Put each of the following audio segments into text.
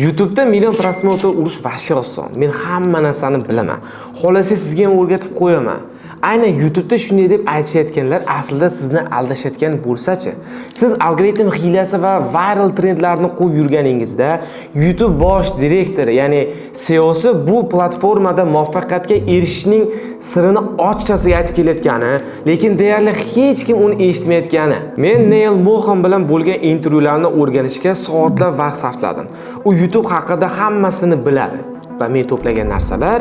YouTube'da million просмотр urish вообще oson. Men hamma narsani bilaman. Xohlasangiz, sizga ham o'rgatib qo'yaman. Aynan YouTube'da shunday deb aytishayotganlar aslida sizni aldashayotgan bo'lsa-chi? Siz algoritm hiylasi va viral trendlarni quvib yurganingizda, YouTube bosh direktori, ya'ni CEOsi bu platformada muvaffaqiyatga erishishning sirini ochiqchasiga aytib kelayotgani, lekin deyarli hech kim uni eshitmayotgani. Men Neil Mohan bilan bo'lgan intervyularni o'rganishga soatlab vaqt sarfladim. U YouTube haqida hammasini biladi va men to'plagan narsalar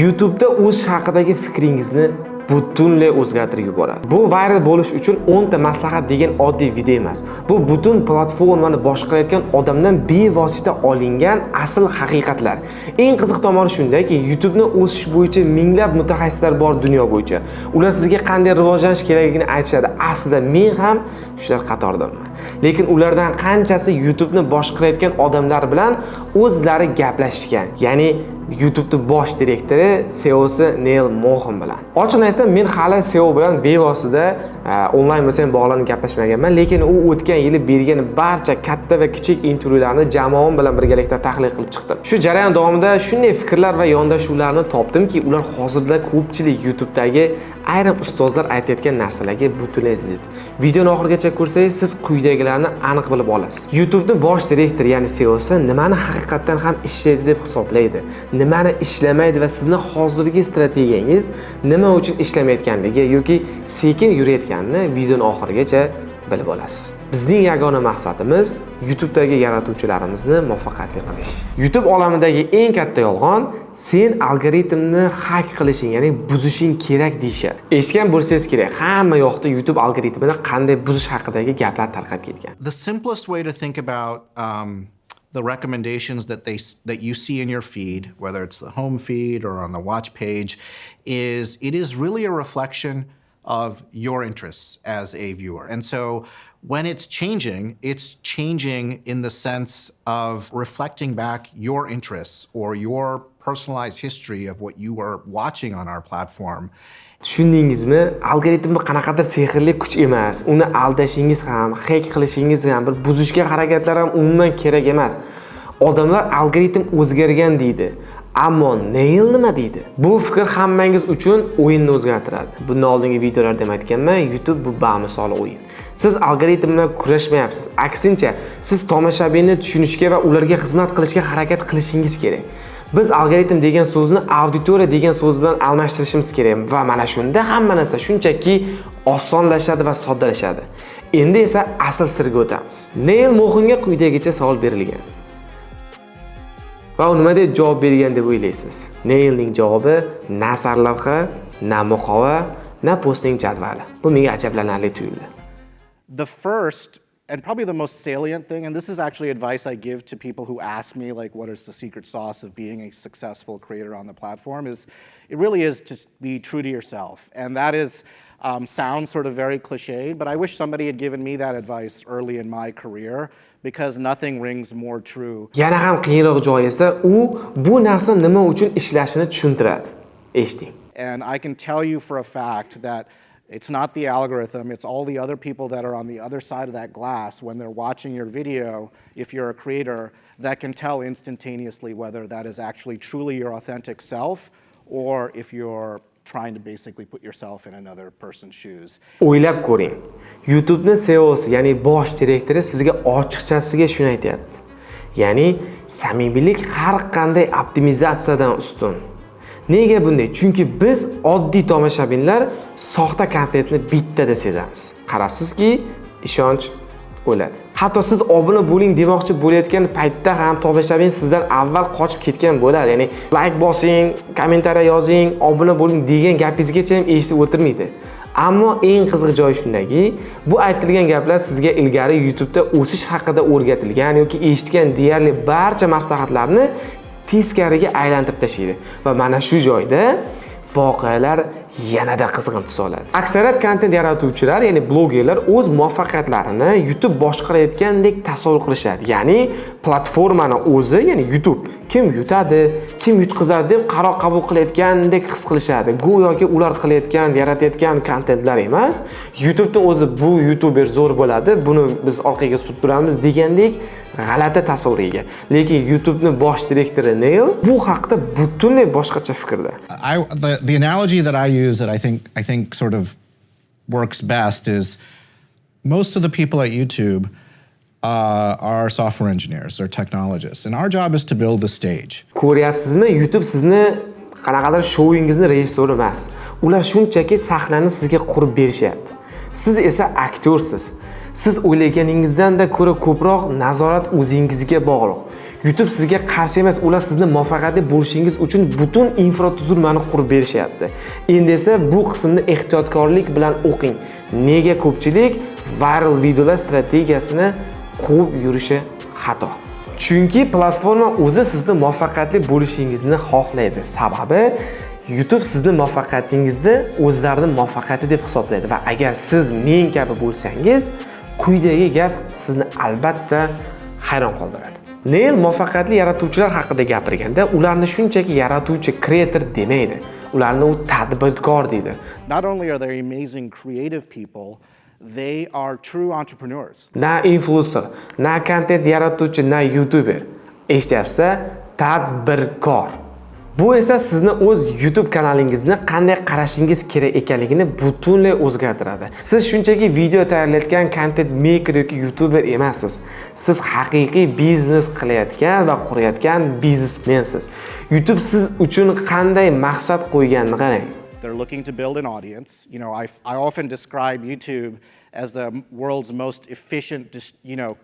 YouTube'da o'zish haqidagi fikringizni butunlay o'zgartirib yuboradi. Bu viral bo'lish uchun 10 ta maslahat degan oddiy video emas. Bu butun platformani boshqarayotgan odamdan bevosita olingan asl haqiqatlar. Eng qiziq tomoni shundaki, YouTube'ni o'sish bo'yicha minglab mutaxassislar bor dunyo bo'yicha. Ular sizga qanday rivojlanish kerakligini aytishadi. Aslida men ham shular qatoridaman. Lekin ulardan qanchasi YouTube'ni boshqarayotgan odamlar bilan o'zlari gaplashishgan? Ya'ni YouTube'ni bosh direktori, CEOsi Neil Mohan bilan. Ochiqni aytsam, men hali CEO bilan bevosita onlayn bo'lsa ham bog'lanib gaplashmaganman, lekin u o'tgan yili bergan barcha katta va kichik intervyularni jamoam bilan birgalikda tahlil qilib chiqdim. Shu jarayon davomida shunday fikrlar va yondashuvlarni topdimki, ular hozirda ko'pchilik YouTube'dagi ayrim ustozlar aytayotgan narsalarga butunlay zid. Videoni oxirigacha ko'rsangiz, siz quyidagilarni aniq bilib olasiz. YouTube'ni bosh direktori, ya'ni CEOsi nimani haqiqatdan ham ishlaydi deb hisoblaydi, nimani ishlamaydi va sizni hozirgi strategiyangiz nima uchun ishlamayotganligi yoki sekin yurayotganini videoni oxirigacha bilib olasiz. Bizning yagona maqsadimiz YouTube'dagi yaratuvchilarimizni muvaffaqiyatli qilish. YouTube olamidagi eng katta yolg'on: sen algoritmni хак qilishing, ya'ni buzishing kerak deyishadi. Eshitgan bo'lsangiz kerak, hamma yoqda YouTube algoritmini qanday buzish haqidagi gaplar tarqab ketgan. The simplest way to think about the recommendations that you see in your feed, whether it's the home feed or on the watch page, is it is really a reflection of your interests as a viewer. And so when it's changing in the sense of reflecting back your interests or your personalized history of what you are watching on our platform. Tushundingizmi? Algoritm qanaqadir sehrli kuch emas. Uni aldashingiz ham, хак qilishingiz ham, bir buzishga harakatlar ham umuman kerak emas. Odamlar algoritm o'zgargan deydi. Ammo Neil nima deydi? Bu fikr hammangiz uchun o'yinni o'zgartiradi. Bundan oldingi videolarda ham aytganman, YouTube bu bamisoli o'yin. Siz algoritm bilan kurashmayapsiz. Aksincha, siz tomoshabinni tushunishga va ularga xizmat qilishga harakat qilishingiz kerak. Biz algoritm degan so'zni auditoriya degan so'z bilan almashtirishimiz kerak va mana shunda hamma narsa shunchaki osonlashadi va soddalashadi. Endi esa asl sirga o'tamiz. Neil Mohanga quyidagicha savol berilgan. Va u nima deb javob bergan deb o'ylaysiz? Neilning javobi na sarlavha, na muqova, na postning jadvali. Bu menga ajablanarli tuyuldi. The first and probably the most salient thing, and this is actually advice I give to people who ask me, like, what is the secret sauce of being a successful creator on the platform, is it really is to be true to yourself. And that is sounds sort of very cliched, but I wish somebody had given me that advice early in my career because nothing rings more true. Yana ham qiyinroq joyi esa, u bu narsa nima uchun ishlashini tushuntiradi. Eshiting. And I can tell you for a fact that it's not the algorithm, it's all the other people that are on the other side of that glass when they're watching your video, if you're a creator, that can tell instantaneously whether that is actually truly your authentic self or if you're trying to basically put yourself in another person's shoes. O'ylab ko'ring. YouTube'ni CEOsi, ya'ni bosh direktori sizga ochiqchasiga shuni aytyapti. Ya'ni samimiylik har qanday optimizatsiyadan ustun. Nega bunday? Chunki biz, oddiy tomoshabinlar, soxta kontentni bittada sezamiz. Qarabsizki, ishonch o'ladi. Hatto siz obuna bo'ling demoqchi bo'layotgan paytda ham tomoshabin sizdan avval qochib ketgan bo'ladi. Ya'ni layk bosing, kommentariya yozing, obuna bo'ling degan gapingizgacha ham eshitib o'tirmaydi. Ammo eng qiziq joyi shundaki, bu aytilgan gaplar sizga ilgari YouTube'da o'sish haqida o'rgatilgan yoki eshitgan deyarli barcha maslahatlarni teskariga aylantirib tashlaydi. Va mana shu joyda voqealar Yanada qizg'in tus oladi. Aksariyat kontent yaratuvchilar, ya'ni blogerlar o'z muvaffaqiyatlarini YouTube boshqarayotgandek tasavvur qilishadi. Ya'ni platformani o'zi, ya'ni YouTube kim yutadi, kim yutqizadi deb qaror qabul qilayotgandek his qilishadi. Go'yoki ular qilayotgan, yaratayotgan kontentlar emas, YouTube'ning o'zi bu youtuber zo'r bo'ladi, buni biz orqaga surib turamiz degandek g'alati tasavvurga ega. Lekin YouTube'ning bosh direktori Neil bu haqda butunlay boshqacha fikrda. The analogy that I use that I think sort of works best is most of the people at YouTube are software engineers, they're technologists, and our job is to build the stage. Ko'ryapsizmi? YouTube sizni qanaqadir shouingizni rejissori emas. Ular shunchaki sahnani sizga qurib berishyapti. Siz esa aktyorsiz. Siz o'ylaganingizdan-da ko'ra ko'proq nazorat o'zingizga bog'liq. YouTube sizga qarshi emas, ular sizni muvaffaqiyatli bo'lishingiz uchun butun infratuzilmani qurib berishyapti. Endi esa bu qismni ehtiyotkorlik bilan o'qing. Nega ko'pchilik viral videolar strategiyasini quvib yurishi xato? Chunki platforma o'zi sizni muvaffaqiyatli bo'lishingizni xohlaydi. Sababi, YouTube sizni muvaffaqiyatingizni o'zlarini muvaffaqiyati deb hisoblaydi va agar siz men kabi bo'lsangiz, quyidagi gap sizni albatta hayron qoldiradi. Neil muvaffaqiyatli yaratuvchilar haqida gapirganda, ularni shunchaki yaratuvchi, creator demaydi. Ularni u tadbirkor deydi. Not only are they amazing creative people, they are true entrepreneurs. Na influencer, na kontent yaratuvchi, na youtuber. Eshityapsiz? Tadbirkor. Bu esa sizni o'z YouTube kanalingizni qanday qarashingiz kerak ekanligini butunlay o'zgartiradi. Siz shunchaki video tayyorlayotgan content maker yoki youtuber emassiz. Siz haqiqiy biznes qilayotgan va qurayotgan biznesmensiz. YouTube siz uchun qanday maqsad qo'yganini qarang. They're looking to build an audience. I often describe YouTube as the world's most efficient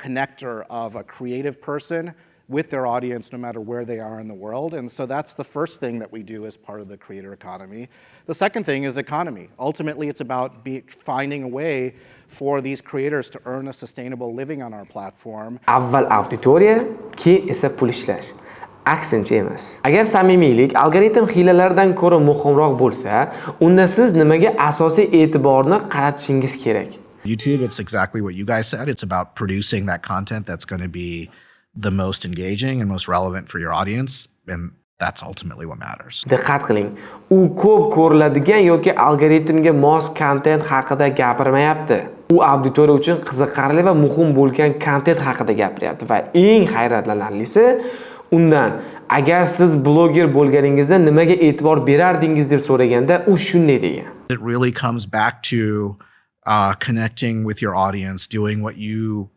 connector of a creative person with their audience, no matter where they are in the world. And so that's the first thing that we do as part of the creator economy. The second thing is economy. Ultimately, it's about finding a way for these creators to earn a sustainable living on our platform. Avval auditoriya, keyin esa pul ishlash. Aksincha emas. Agar samimiylik algoritm hiylalaridan ko'ra muhimroq bo'lsa, unda siz nimaga asosiy e'tiborni qaratishingiz kerak? YouTube, it's exactly what you guys said. It's about producing that content that's going to be the most engaging and most relevant for your audience. And that's ultimately what matters. Diqqat qiling. U ko'p ko'riladigan yoki algoritmga mos kontent haqida gapirmayapti. U auditoriya uchun qiziqarli va muhim bo'lgan kontent haqida gapiryapti va eng hayratlanarlisi, undan agar siz bloger bo'lganingizda nimaga e'tibor berardingiz deb so'raganda, u shunday degan. It really comes back to connecting with your audience, doing what you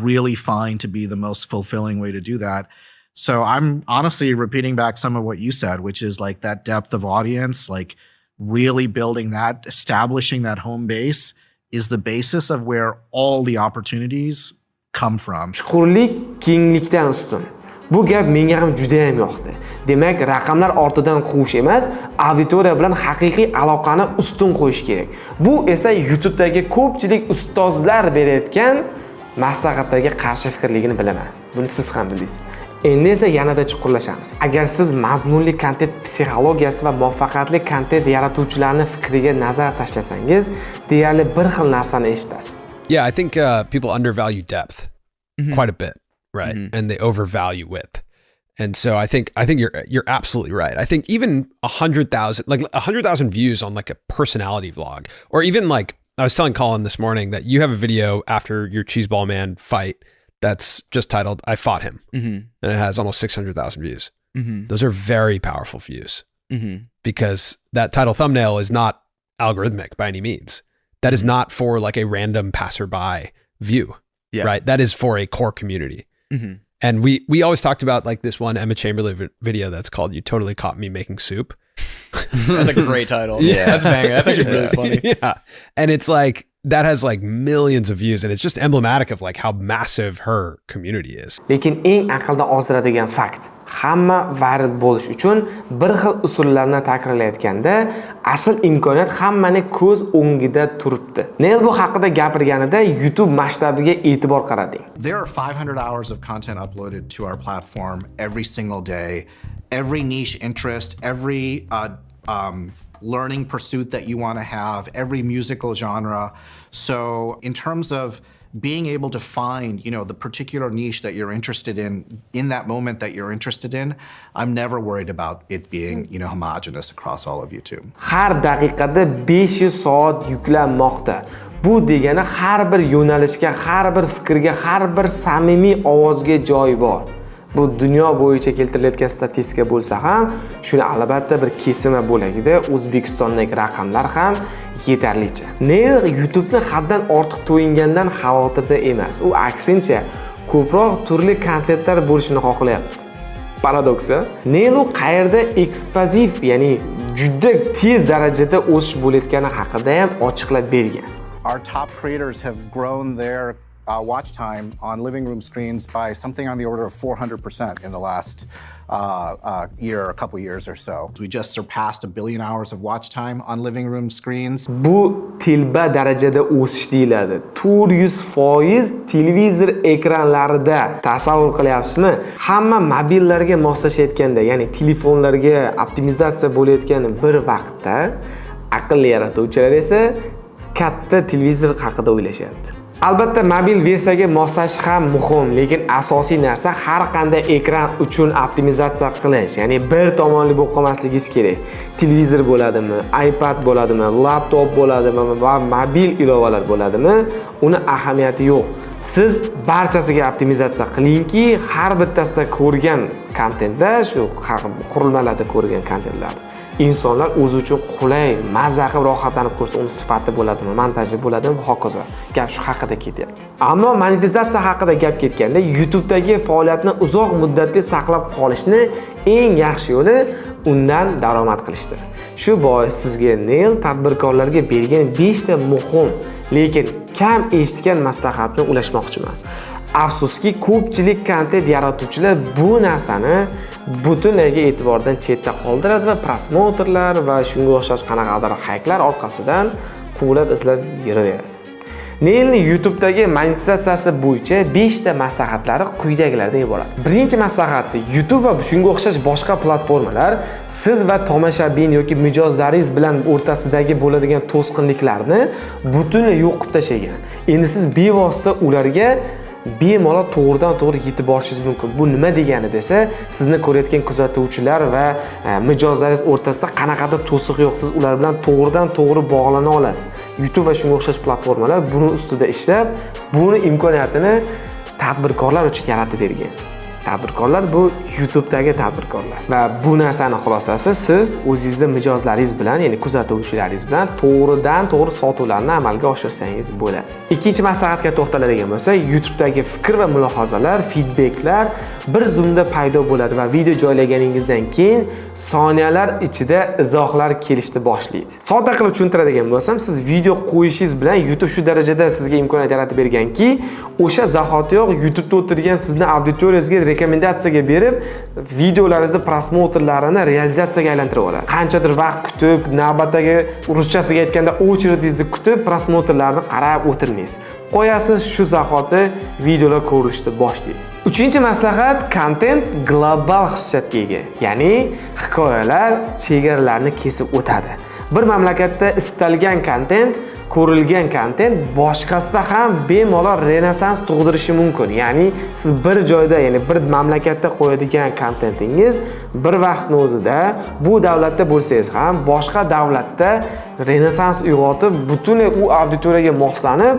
really find to be the most fulfilling way to do that. So I'm honestly repeating back some of what you said, which is like that depth of audience, like really building that, establishing that home base is the basis of where all the opportunities come from. Chuqurlik kenglikdan ustun. Bu gap menga ham juda ham yoqdi. Demak, raqamlar ortidan quvish emas, auditoriya bilan haqiqiy aloqani ustun qo'yish kerak. Bu esa YouTube'dagi ko'pchilik ustozlar berayotgan maslahatlarga qarshi fikrligini bilaman. Buni siz ham bildingiz. Endi esa yanada chuqurlashamiz. Agar siz mazmunli kontent psixologiyasi va muvaffaqiyatli kontent yaratuvchilarning fikriga nazar tashlasangiz, deyarli bir xil narsani eshitasiz. Yeah, I think people undervalue depth quite a bit, right? And they overvalue width. And so I think you're absolutely right. I think even 100,000, like 100,000 views on like a personality vlog, or even like I was telling Colin this morning that you have a video after your Cheeseball Man fight that's just titled "I Fought Him," and it has almost 600,000 views. Those are very powerful views because that title thumbnail is not algorithmic by any means. That is not for like a random passerby view, right? That is for a core community. And we always talked about like this one Emma Chamberlain video that's called "You Totally Caught Me Making Soup." That's a great title. Yeah, that's banger. That's actually really funny. Yeah. And it's like that has like millions of views and it's just emblematic of like how massive her community is. Lekin eng aqldan ozdiradigan fakt: hamma viral bo'lish uchun bir xil usullarni takrorlayotganda, asl imkoniyat hammani ko'z o'ngida turibdi. Neil bu haqida gapirganida YouTube masshtabiga e'tibor qarating. There are 500 hours of content uploaded to our platform every single day. Every niche interest, every learning pursuit that you want to have, every musical genre. So in terms of being able to find, the particular niche that you're interested in that moment that you're interested in, I'm never worried about it being, homogenous across all of YouTube. Har daqiqada 500 soat yuklanmoqda. Bu degani har bir yo'nalishga, har bir fikrga, har bir samimiy ovozga joy bor. Bu dunyo bo'yicha keltirilayotgan statistika bo'lsa ham, shuni albatta bir kesima bo'lagida O'zbekistondagi raqamlar ham yetarlicha. Neil YouTube'ni haddan ortiq to'yingandan xavotirda emas. U aksincha ko'proq turli kontentlar bo'lishini xohlayapti. Paradoks, a? Neil u qayerda eksplosiv, ya'ni juda tez darajada o'sish bo'layotgani haqida ham ochiqlab bergan. Our top creators have grown their watch time on living room screens by something on the order of 400% in the last year, a couple years or so. We just surpassed 1 billion hours of watch time on living room screens. Bu telba darajada o'sish deyiladi. 400% televizor ekranlarida, tasavvur qilyapsizmi? Hamma mobillarga moslashayotganda, ya'ni telefonlarga optimizatsiya bo'layotgan bir vaqtda aqlli yaratuvchilar esa katta televizor haqida o'ylashyapti. Albatta, mobil versiyaga moslashish ham muhim, lekin asosiy narsa har qanday ekran uchun optimizatsiya qilish, ya'ni bir tomonli bo'lib qolmasligingiz kerak. Televizor bo'ladimi, iPad bo'ladimi, laptop bo'ladimi va mobil ilovalar bo'ladimi, uni ahamiyati yo'q. Siz barchasiga optimizatsiya qilingki, har bittasida ko'rgan kontentda, shu qurilmalarda ko'rgan kontentlar insonlar o'zi uchun qulay, mazza qilib, rohatlanib ko'rsa, uni sifati bo'ladimi, montaji bo'ladimi va hokazo. Gap shu haqida ketyapti. Ammo monetizatsiya haqida gap ketganda, YouTube'dagi faoliyatni uzoq muddatli saqlab qolishni eng yaxshi yo'li undan daromad qilishdir. Shu bois sizga Neil tadbirkorlarga bergan 5 ta muhim, lekin kam eshitgan maslahatni ulashmoqchiman. Afsuski, ko'pchilik kontent yaratuvchilar bu narsani butunlayga e'tibordan chetda qoldiradi va просмотр lar va shunga o'xshash qanaqadir hayklar orqasidan quvlab izlab yuraveradi. Neilni YouTube'dagi monetizatsiyasi bo'yicha 5 ta maslahatlari quyidagilardan iborat. Birinchi maslahati: YouTube va shunga o'xshash boshqa platformalar siz va tomoshabin yoki mijozlaringiz bilan o'rtasidagi bo'ladigan to'sqinliklarni butunlay yo'q qilib tashlagan. Endi siz bevosita ularga bemalol to'g'ridan to'g'ri yetib borishingiz mumkin. Bu nima degani desa, sizni ko'rayotgan kuzatuvchilar va mijozlaringiz o'rtasida qanaqadir to'siq yo'q. Siz ular bilan to'g'ridan to'g'ri bog'lana olasiz. YouTube va shunga o'xshash platformalar buni ustida ishlab, buni imkoniyatini tadbirkorlar uchun yaratib bergan. Tadbirkorlar bu YouTube'dagi tadbirkorlar. Va bu narsani xulosasi, siz o'zingizni mijozlaringiz bilan, ya'ni kuzatuvchilaringiz bilan to'g'ridan to'g'ri sotuvlarni amalga oshirsangiz bo'ladi. Ikkinchi maslahatga to'xtaladigan bo'lsak, YouTube'dagi fikr va mulohazalar, feedbacklar bir zumda paydo bo'ladi va video joylaganingizdan keyin soniyalar ichida izohlar kelishni boshlaydi. Sodda qilib tushuntiradigan bo'lsam, siz video qo'yishingiz bilan YouTube shu darajada sizga imkoniyat yaratib berganki, o'sha zahotiyoq YouTube'da o'tirgan sizni auditoriyangizga rekomendatsiyaga berib, videolaringizni просмотр larini realizatsiyaga aylantirib oladi. Qanchadir vaqt kutib, navbatdagi, ruschasiga aytganda, очередь ingizni kutib, просмотр larni qarab o'tirmaysiz. Qo'yasiz, shu zahoti videolar ko'rilishni boshlaydi. Uchinchi maslahat: kontent global xususiyatga ega. Ya'ni hikoyalar chegaralarni kesib o'tadi. Bir mamlakatda istalgan kontent, ko'rilgan kontent boshqasida ham bemalol renessans tug'dirishi mumkin. Ya'ni siz bir joyda, ya'ni bir mamlakatda qo'yadigan kontentingiz bir vaqtni o'zida bu davlatda bo'lsangiz ham boshqa davlatda renessans uyg'otib, butunlay u auditoriyaga moslanib,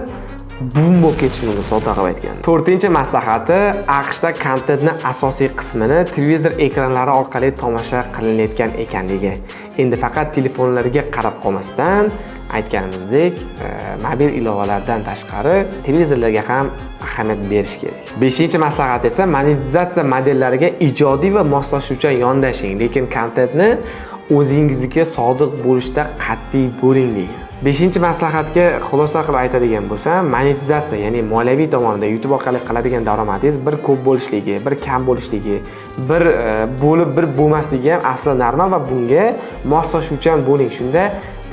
bum bo'lib ketishi mumkin, sodda qilib aytganda. To'rtinchi maslahati: AQShda kontentni asosiy qismini televizor ekranlari orqali tomosha qilinayotgan ekanligi. Endi faqat telefonlarga qarab qolmasdan, aytganimizdek, mobil ilovalardan tashqari televizorlarga ham ahamiyat berish kerak. Beshinchi maslahat esa monetizatsiya modellariga ijodiy va moslashuvchan yondashing, lekin kontentni o'zingizga sodiq bo'lishda qat'iy bo'ling degan. Beshinchi maslahatga xulosa qilib aytadigan bo'lsam, monetizatsiya, ya'ni moliyaviy tomonida YouTube orqali qiladigan daromadingiz bir ko'p bo'lishligi, bir kam bo'lishligi, bir bo'lib, bir bo'lmasligi ham asli normal va bunga moslashuvchan bo'ling. Shunda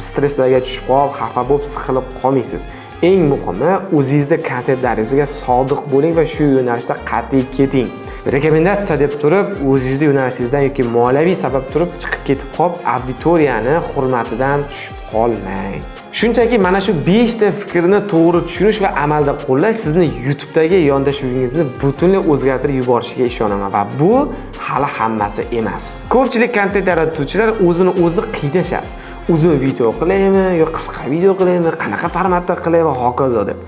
stresslarga tushib qolib, xafa bo'lib, siqilib qolmaysiz. Eng muhimi, o'zingizni kontentlaringizga sodiq bo'ling va shu yo'nalishda qat'iy keting. Rekomendatsiya deb turib, o'zingizni yo'nalishingizdan yoki moliyaviy sabab turib chiqib ketib qolib, auditoriyani hurmatidan tushib qolmang. Shunchaki mana shu 5 ta fikrni to'g'ri tushunish va amalda qo'llash sizni YouTube'dagi yondashuvingizni butunlay o'zgartirib yuborishiga ishonaman va bu hali hammasi emas. Ko'pchilik kontent yaratuvchilar o'zini o'zi qiynashadi. Uzun video qilaymi yo qisqa video qilaymi, qanaqa formatda qilay va hokazo deb.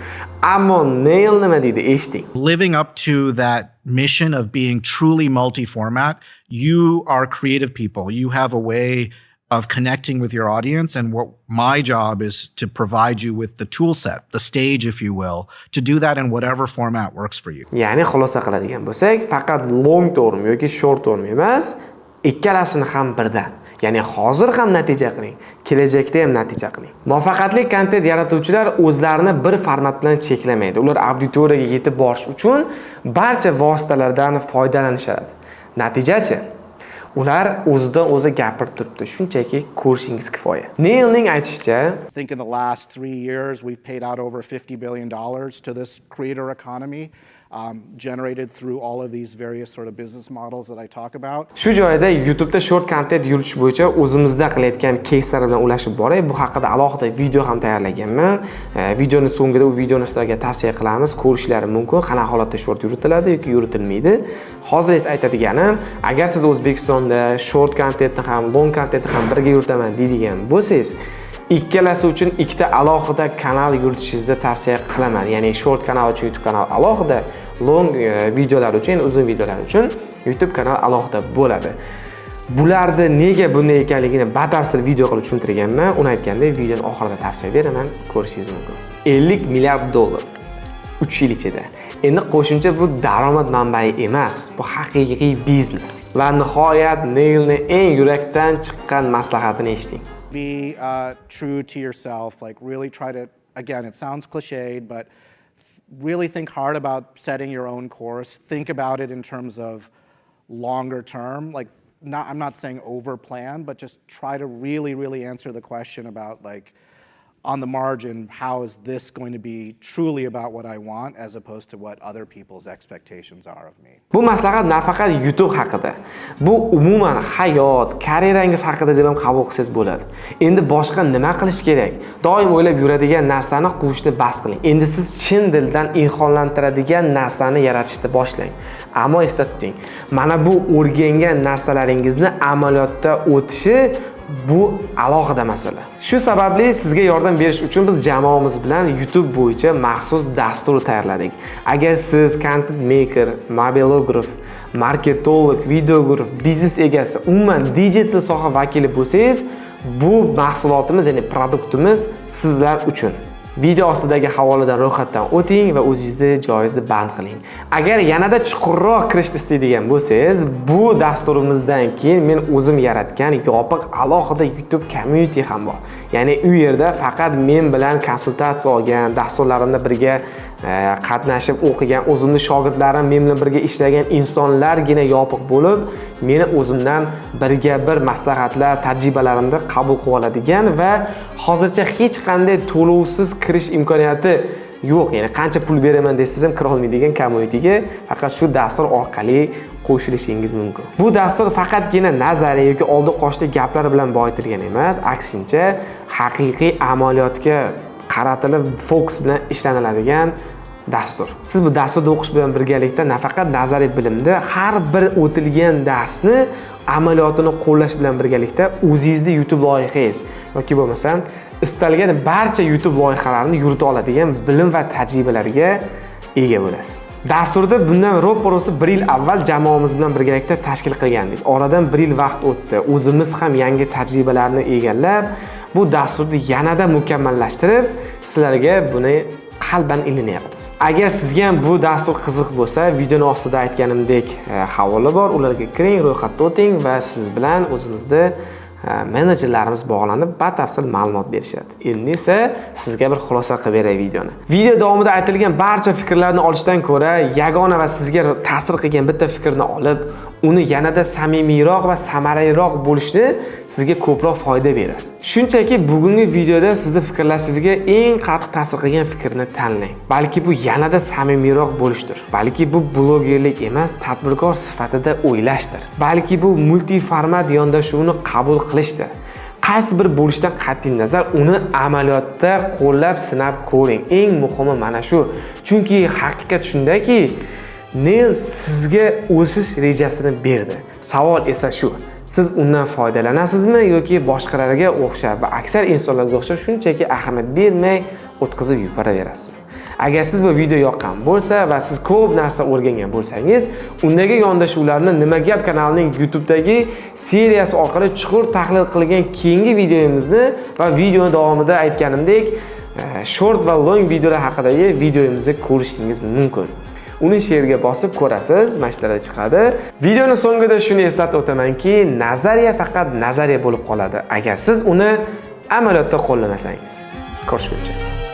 Ammo Neil nima deydi, eshiting. Living up to that mission of being truly multi-format, you are creative people. You have a way of connecting with your audience. And what my job is to provide you with the tool set, the stage, if you will, to do that in whatever format works for you. Ya'ni xulosa qiladigan bo'lsak, faqat long term yoki short term emas, ikkalasini ham birdan. Ya'ni hozir ham natija qiling, kelajakda ham natija qiling. Muvaffaqiyatli kontent yaratuvchilar o'zlarini bir format bilan cheklamaydi. Ular auditoriyaga yetib borish uchun barcha vositalardan foydalanishadi. Natijachi? Ular o'zidan o'zi gapirib turibdi. Shunchaki ko'rishingiz kifoya. Neilning aytishicha, I think in the last 3 years, we've paid out over $50 billion to this creator economy, generated through all of these various sort of business models that I talk about. Shu joyda YouTube'da short content yuritish bo'yicha o'zimizda qilayotgan keyslar bilan ulashib boray. Bu haqida alohida video ham tayyorlaganman. Videoni so'ngida u videoni sizlarga tavsiya qilamiz, ko'rishlari mumkin, qanaqa holatda short yuritiladi yoki yuritilmaydi. Hozir esa aytadiganim, agar siz O'zbekistonda short contentni ham, long contentni ham birga yuritaman deydigan bo'lsangiz, ikkalasi uchun ikkita alohida kanal yuritishingizni tavsiya qilaman. Ya'ni short kanal uchun YouTube kanal alohida, long videolar uchun, ya'ni uzun videolar uchun YouTube kanal alohida bo'ladi. Bularni nega bunday ekanligini batafsil video qilib tushuntirganman. Uni aytganda videoni oxirida tavsiya beraman, ko'rishingiz mumkin. 50 milliard dollar 3 yil ichida. Endi qo'shimcha bu daromad manbai emas, bu haqiqiy biznes. Va nihoyat Neilni eng yurakdan chiqqan maslahatini eshiting. Be true to yourself. Like, really try to, again, it sounds cliched, but really think hard about setting your own course. Think about it in terms of longer term. Like, not, I'm not saying over plan, but just try to really, really answer the question about, like, on the margin, how is this going to be truly about what I want as opposed to what other people's expectations are of me? Bu maslahat nafaqat YouTube haqida. Bu umuman hayot, karyerangiz haqida deb ham qabul qilsangiz bo'ladi. Endi boshqa nima qilish kerak? Doim o'ylab yuradigan narsani quvishni bas qiling. Endi siz chin dildan ilhomlantiradigan narsani yaratishni boshlang. Ammo esda tuting, mana bu o'rgangan narsalaringizni amaliyotda o'tishi bu alohida masala. Shu sababli sizga yordam berish uchun biz jamoamiz bilan YouTube bo'yicha maxsus dastur tayyorladik. Agar siz content maker, mobilograf, marketolog, videograf, biznes egasi, umuman digital soha vakili bo'lsangiz, bu mahsulotimiz, ya'ni produktimiz sizlar uchun. Video ostidagi havoladan ro'yxatdan o'ting va o'zingizni joyingizni band qiling. Agar yanada chuqurroq kirishni istaydigan bo'lsangiz, bu dasturimizdan keyin men o'zim yaratgan yopiq alohida YouTube community ham bor. Ya'ni u yerda faqat men bilan konsultatsiya olgan, dasturlarimda birga qatnashib o'qigan, o'zimni shogirdlarim, men bilan birga ishlagan insonlargina yopiq bo'lib, meni o'zimdan birga bir maslahatlar, tajribalarimni qabul qilib oladigan va hozircha hech qanday to'lovsiz kirish imkoniyati yo'q. Ya'ni qancha pul beraman desangiz ham kira olmaydigan communityga faqat shu dastur orqali qo'shilishingiz mumkin. Bu dastur faqatgina nazariy yoki oldi qochdi gaplar bilan boyitilgan emas, aksincha haqiqiy amaliyotga qaratilib fokus bilan ishlaniladigan dastur. Siz bu dasturda o'qish bilan birgalikda nafaqat nazariy bilimni, har bir o'tilgan darsni amaliyotini qo'llash bilan birgalikda o'zingizni YouTube loyihangiz yoki bo'lmasam istalgan barcha YouTube loyihalarini yurita oladigan bilim va tajribalarga ega bo'lasiz. Dasturda bundan ro'pa-ro'sa bir yil avval jamoamiz bilan birgalikda tashkil qilgandik. Oradan bir yil vaqt o'tdi. O'zimiz ham yangi tajribalarni egallab, bu dasturni yanada mukammallashtirib, sizlarga buni qalban ilinyapmiz. Agar sizga ham bu dastur qiziq bo'lsa, videoni ostida aytganimdek havola bor, ularga kiring, ro'yxatdan o'ting va siz bilan o'zimizni menejerlarimiz bog'lanib batafsil ma'lumot berishadi. Endi esa sizga bir xulosa qilib beray videoni. Video davomida aytilgan barcha fikrlarni olishdan ko'ra yagona va sizga ta'sir qilgan bitta fikrni olib, Uni yanada samimiyroq va samaraliroq bo'lishni sizga ko'proq foyda beradi. Shunchaki bugungi videoda sizni fikrlashingizga eng qattiq ta'sir qilgan fikrni tanlang. Balki bu yanada samimiyroq bo'lishdir. Balki bu blogerlik emas, tadbirkor sifatida o'ylashdir. Balki bu multiformat yondashuvni qabul qilishdir. Qaysi bir bo'lishidan qat'iy nazar uni amaliyotda qo'llab sinab ko'ring. Eng muhimi mana shu. Chunki haqiqat shundaki, Neil sizga o'sish rejasini berdi. Savol esa shu: siz undan foydalanasizmi yoki boshqalarga o'xshab va aksar insonlarga o'xshab shunchaki ahamiyat bermay o'tkazib yuboraverasizmi? Agar siz bu video yoqqan bo'lsa va siz ko'p narsa o'rgangan bo'lsangiz, undagi yondashuvlarni Nima gap kanalining YouTube'dagi seriyasi orqali chuqur tahlil qilgan keyingi videomizni va videoni davomida aytganimdek, short va long videolar haqidagi videomizni ko'rishingiz mumkin. Uni shu yerga bosib ko'rasiz, mana shu yerda chiqadi. Videoni so'ngida shuni eslatib o'tamanki, nazariya faqat nazariya bo'lib qoladi, agar siz uni amaliyotda qo'llamasangiz. Ko'rishguncha.